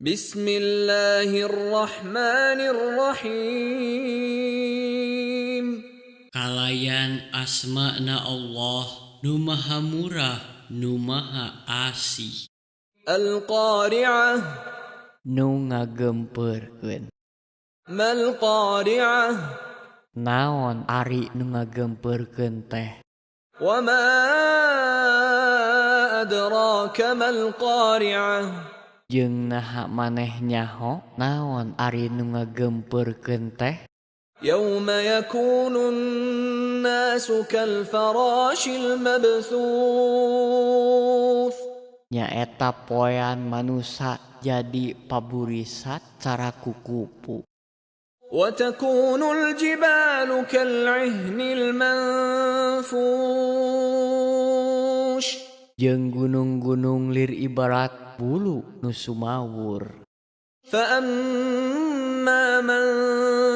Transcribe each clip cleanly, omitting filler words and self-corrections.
بسم الله الرحمن الرحيم. Kalayan asmana Allah nu Maha Murah, nu Maha Asih. القارعة. Nu ngagemperkeun. ما القارعة؟ Naon ari nu ngagemperkeun teh? وما أدراك ما القارعة؟ Jeung naha maneh nyaho naon ari nu ngagemperkeun teh? يوم يكون الناس كالفراش المبثوث. Nyaeta poean manusa jadi paburisat cara kukupu. وتكون الجبال كالعهن المنفوش. Jeung gunung-gunung lir ibarat bulu nu sumawur. فأما من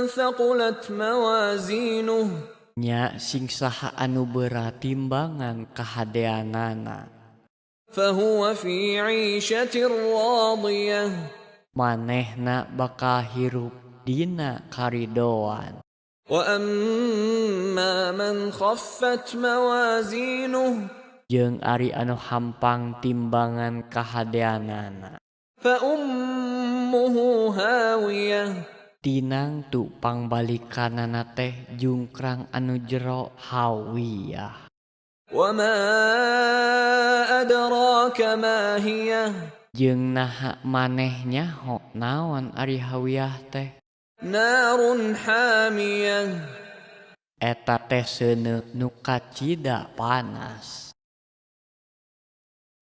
ثقلت موازينه. Nya sing saha anu berat timbangan kahadeanana. فهو في عيشة راضية. Manehna bakal hirup dina karidoan. وأما من خفت موازينه. Jeung ari anu hampang timbangan kahadeanana. فأمه هاوية. Tinangtu pangbalikanana teh jungkrang anu jero, hawiyah. وما أدراك ما هي؟ Jeung naha maneh nyaho naon ari hawiyah teh? نار حامية. Eta teh seuneu nu kacida panas.